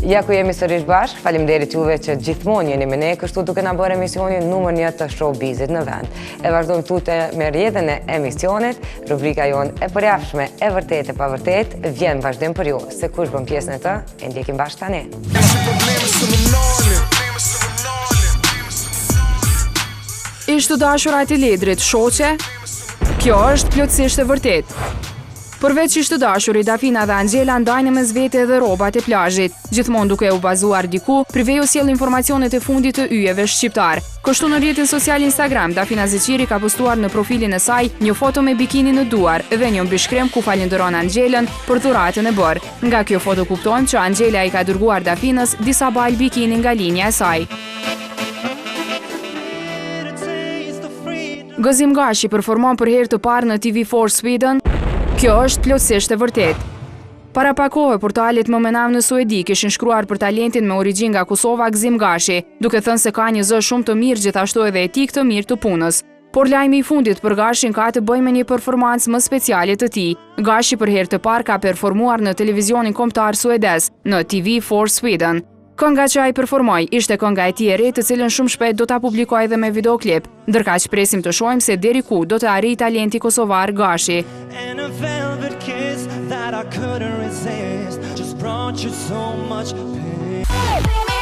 Ja ku jemi sërish bashkë, faleminderit juve që gjithmonë jeni me ne, kështu duke na bërë emisionin numër një të showbizit në vend. E vazhdojmë tutje me rrjedhën e emisionit, rubrika jonë e përjavshme e vërtetë e pavërtetë, vjen vazhdim për ju, se kush bën pjesë në të, e ndjekim bashkë tani. Ish të dashurat e Ledrit, shoqe? Kjo është plotësisht e vërtetë. Përveç ish të dashurit, Dafina dhe Anxhela ndajnë mes vete edhe rrobat e plazhit. Gjithmonë duke u bazuar diku, Prive ju sjell informacionet e fundit të yjeve shqiptarë. Kështu në rrjetin social Instagram, Dafina Zeqiri ka postuar në profilin e saj një foto me bikini në duar dhe një mbishkrim ku falënderon Anxhelën për dhuratën e bërë. Nga kjo foto kuptojmë që Anxhela i ka dërguar Dafinës disa balë bikini nga linja e saj. Gëzim Gashi performon për herë të parë në TV4 Sweden? Kjo është plotësisht e vërtetë. Para pak kohe, portalet më me nam në Suedi kishin shkruar për talentin me origjinë nga Kosova Gëzim Gashi, duke thënë se ka një zë shumë të mirë gjithashtu edhe etikë të mirë të punës. Por lajmi i fundit për Gashin ka të bëjë me një performancë më speciale të tij. Gashi për herë të parë ka performuar në televizionin kombëtar suedez, në TV4 Sweden. Kënga që ai performoi ishte kënga e tij e re të cilën shumë shpejt do ta publikojë edhe me videoklip. Ndërkaq presim të shohim se deri ku do të arrijë talenti kosovar Gashi. And a velvet kiss that I couldn't resist just brought you so much pain.